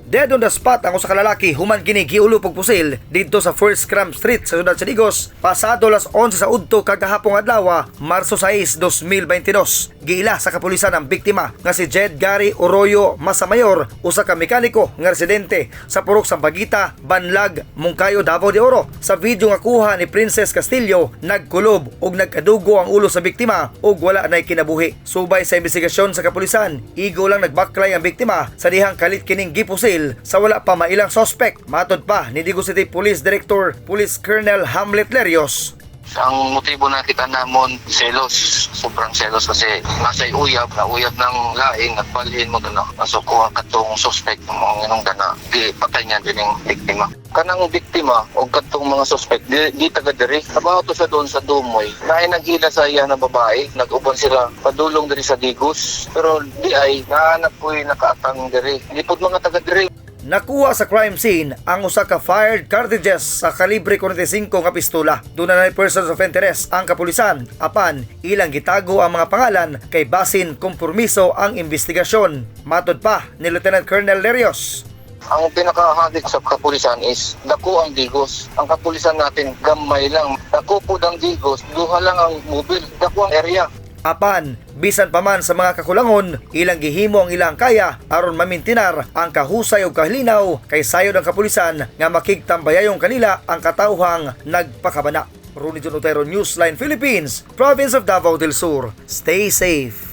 Dead on the spot ang usa ka lalaki human kini giulop og pusil didto sa First Cram Street sa syudad sa Digos pasado alas 11 sa udto kagahapong adlaw, Marso 6, 2022. Giila sa kapulisan ang biktima nga si Jed Gary Oroyo Masamayor, usa ka mekaniko nga residente sa Purok Sampaguita, Banlag, Monkayo, Davao de Oro. Sa video nga kuha ni Princess Castillo, nagkulob og nagkadugo ang ulo sa biktima ug wala nay kinabuhi. Subay sa investigasyon sa kapulisan, igo lang nagbaklay ang biktima sa dihang kalit kining gipusil sa wala pa mailang sospek. Matod pa ni Digos City Police Director Police Colonel Hamlet Lerios. Ang motibo nakita namon, selos, sobrang selos kasi nasa uyab, na uyab ng laing at balhin mo na nasukuha katong suspect mo nganong dana di patay niya din yung biktima. Kanang biktima o katong mga suspect di taga diri. Trabaho to sa doon sa Dumoy. Naay naghila sa iya na babae, nag-uban sila padulong diri sa Digos. Pero di ay naanap ko'y nakaatang diri. Di pod mga taga diri. Nakuha sa crime scene ang usa ka fired cartridges sa kalibre 45 nga pistola. Duna na persons of interest ang kapulisan apan ilang gitago ang mga pangalan kay basin kompromiso ang investigasyon. Matod pa ni Lieutenant Colonel Lerios. Ang pinakahagit sa kapulisan is dako ang Digos. Ang kapulisan natin gamay lang. Dako po ang Digos, duha lang ang mobile. Dako ang area. Apan, bisan pa man sa mga kakulangon, ilang gihimo ang ilang kaya aron mamintinar ang kahusay ug kalinaw kay sayod ang kapulisan nga makigtambayayong kanila ang katawhang nagpakabana. Ronnie John Otero, Newsline Philippines, Province of Davao del Sur. Stay safe.